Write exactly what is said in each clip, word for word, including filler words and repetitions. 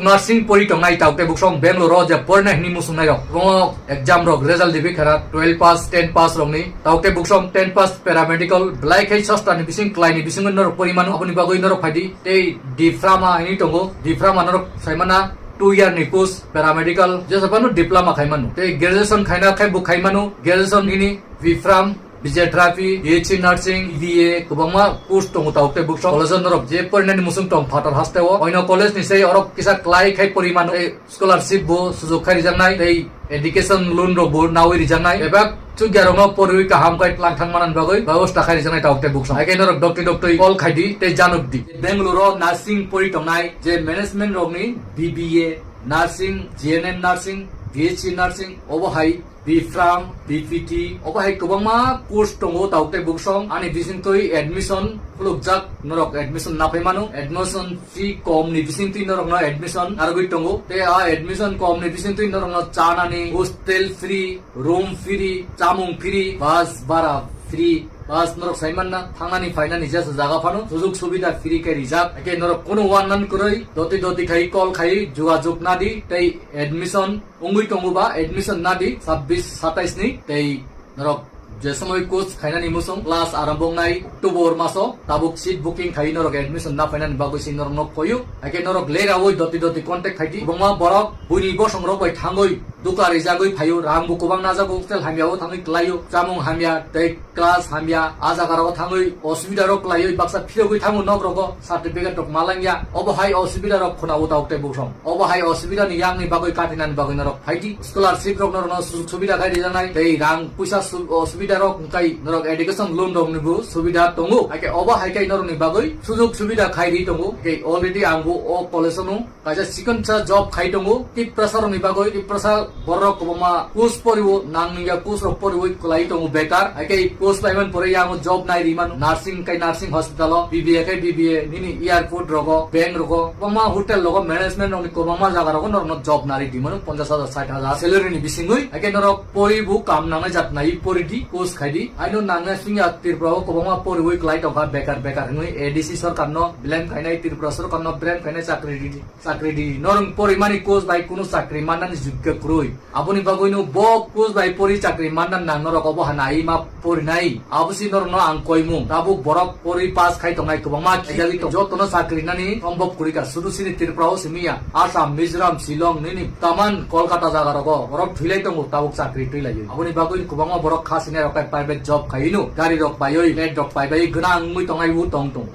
Nursing pori tongnai tauk tei buksong Bangalore o je porna hini musung nai rok. Rongo exam rok result dibi khara twelve pass, ten pass rok ni. Tauk tei buksong ten pass paramedical belai khai sasta ni bising klai ni bising norok pori manu aboni bagwi norok phaidi. Tei diploma hini tongo. Diploma norok saimana two year ni course paramedical jesa panu diploma khai manu. Tei graduation khaina khai bu khai manu. Graduation hini B Pharm, B J Therapy, B H C Nursing, B A, kwbangma course tongo tauk tei buksong. College o norok je porinani musung tong phatar haste o. Oino college ni sei orok kisa klai khai pori mano. Tei scholarship bo sujok khai rijaknai. Tei education loan rok bo nawi rijaknai. Bebak chukya rokno poriwi kaham khai tlang thang manani bagwi babosta khai rijaknai tauk tei buksong. Hai khe norok doktwi doktwi call khai di tei janok di. Bangalore o nursing pori tongnai je management rokni B B A, nursing, G N M nursing, B H C nursing, obo hai B Pharm, B P T, obo hai kwbangma course tongo tauk tei buksong. Ani bisingtwi admission khulukjak, norok admission naphai mano. Admission fee kom ni bisingtwi norokno admission narwgwi tongo. Tei a admission kom ni bisingtwi norokno chanani hostel free, room free, chamung free, bus bara free, bus norok sai manna, thangnani phainani jesa jaga phano sujok subida free khe rijak. Hakhe norok kunu uanan kwrwi doti doti khai call khai jogajog nadi tei admission wngwi tongo ba admission nadi sabbish satais ni tei norok je somoi course khainani musung class arambho wngnai October maso tabuk seat booking khai norok admission na phainani bagwi si norok nok phoyu. Hakhe norok lerawi doti doti contact khaidi. Kwbangma borok buini bosong rok bai thangwi dukla rijagwi phaio, rang bo kwbang najago, hostel hamya o thangwi klaio, chamung hamya tei class hamya, a jaga rogo thangwi osubida rok klaiwi baksa phirogwi thango nok rogo, certificate rok malangya. Obo hai osubida rok khuna uta ukte bukhrom. Obo hai osubida ni yang ni bagwi katinani bagwi norok phaidi. Scholarship rok norokno sujog subida khai rijaknai tei rang puisa su-, osubida rok wngkai norok education loan rok ni bo subida tongo. Hakhe obo hai kai norok ni bagwi sujog subida khai ri tongo. Hakhe already ang bo o college o nung kaisa chikonsa job khai tongo. Tiprasa rokni bagwi, Tiprasa borok kwbangma course poriwo, nang nungya course rok poriwi kwlai tongo bekar. Hai khe course paimani pore yango job nai rimano. Nursing kai nursing hospital o, B B A kai B B A, nini airport rogo, bank rogo, kwbangma hotel rogo, management rokni kwbangma jaga rogo norokno job nari rimano, ponchash hajar, sait hajar salary ni bisingwi. Hai khe norok poribo kam nangnai jat nai pori di, course khai di. Aino nangnai singya Tripura o kwbangma poriwi kwlai tongkha bekar bekar hinwi A D C sorkar no blame khainai, Tripura sorkar no blame khainai, chakri di. Chakri di, norok porimani course bai kunu chakri mannani jogya kwrwi. Aboni bagwino bo course bai pori chakri manna nang norok obo hana ai ma porinai. Abo si norokno ang koimung. Tabuk borok pori pass khai tongnai kwbangma khiyali tong. Jotono chakri nani sombhob kwrwi ka. Sudu sini Tripura o simi ya. Assam, Mizoram, Shillong, nini taman Kolkata jaga rogo. Borok thwilai tongo tabuk chakri twilaiwi. Aboni bagwi kwbangma borok kha sinai rok kai private job khaino. Gari rok baiwi, flat rok pai bai gwnang wngwi tongnai bo tong tong.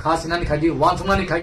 Kha sinani khai di, uansuknani khai di.